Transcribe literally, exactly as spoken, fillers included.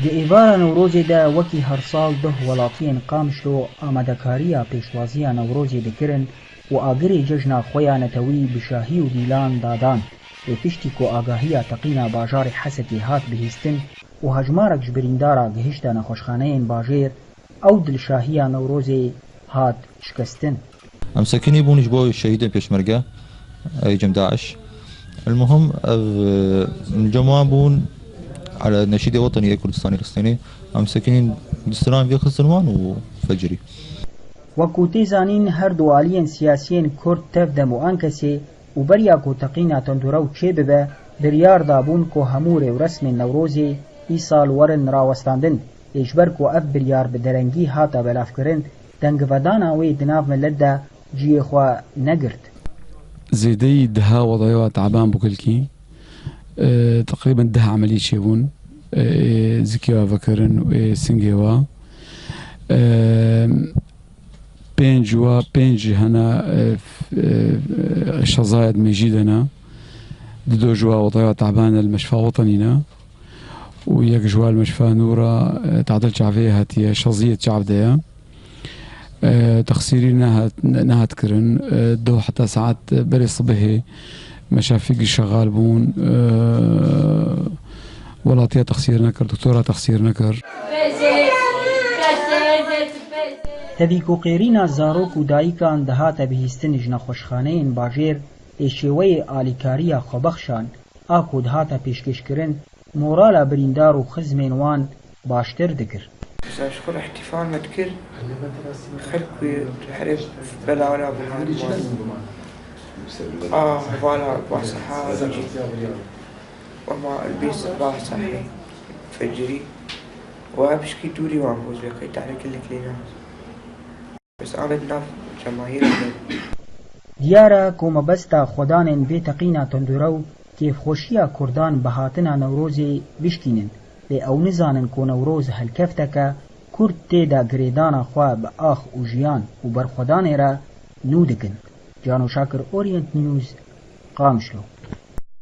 Di êvara Newrozê de wekî her sal duh welatiyên Qamişlo amadekariya pêşwaziya Newrozê dikirin û agirê cejna xwe ya netewî bi şahî û dîlan dadan. Lê piştî ku agahiya teqîna bajarê Hesekê hat bihîstin û hejmarek ji birîndara gihişte nexweşxaneyên bajêr, ew dilşahiya Newrozê hat şikestin. Em sekinî bûn ji bo şehîdên pêşmerge, ê cem DAIŞ. Elmuhim, ev, e, cem wan bûn ala neşîdê wetenî yê Kurdistanê Filistinê. Em sekinîn di stran vê xistin wan û fecirî. Wekû tê zanîn, her du aliyên siyasiyên Kurd tev dem û ankesê û beriya ku teqîna tundûrew çêbibe, biryar dabûn ku hemû rêwresmên Newrozê îsal werin rawestandin. Lê ji ber ku ev biryar bi derengî hate belavkirin, dengvedana wê di nav milet de cihê xwe negirt. Zêdeyî deha wedaya teban bû kilkî. E, teqrîben deh emelî çêbûn. E, ê zikê wa vekirin û ê singê wa. E, pênc wa, pênc hene, e, f-, e, e, şezaya di mêjî de ne. Dido ji wa wedaya teban e li meşfa wetenî ne. û yek ji wan li meşfa nûra, e, tadil çavê hatiye, şeziyê çav de ye. E, texsîrî nehat, nehat kirin. E, do heta saet berê sibihê meşafî şexal bûn. E, welatiya texsîr nekir, doktora texsîr nekir. Tevî ku qêrîna zarok û dayikan dihate bihîstin ji nexweşxaneyên bajêr ê şêweyê alîkariya xwebexşan a ku dihate pêşkêşkirin, morala birîndar û xizmên wan baştir dikir. Ji xwe îhtîfal me dikir, xelk wê herê bela wela bihan wan. A hevala ba seha, wema elbîs ba sehê fecirî. Wa pişkî dûrî wan bû, zê qey tarî kilik lê nas. Bes Amed nav cemahîr Amed. Diyar e ku mebesta xwedanên vê teqîna tundûrew kêfxweşiya Kurdan bi hatina Newrozê bişkînin, lê ew nizanin ku Newroz helkeftek e, Kurd tê de girêdana xwe bi ax û jiyan û berxwedanê re nû dikin. Cano Şakir, Orient News, Qamişlo.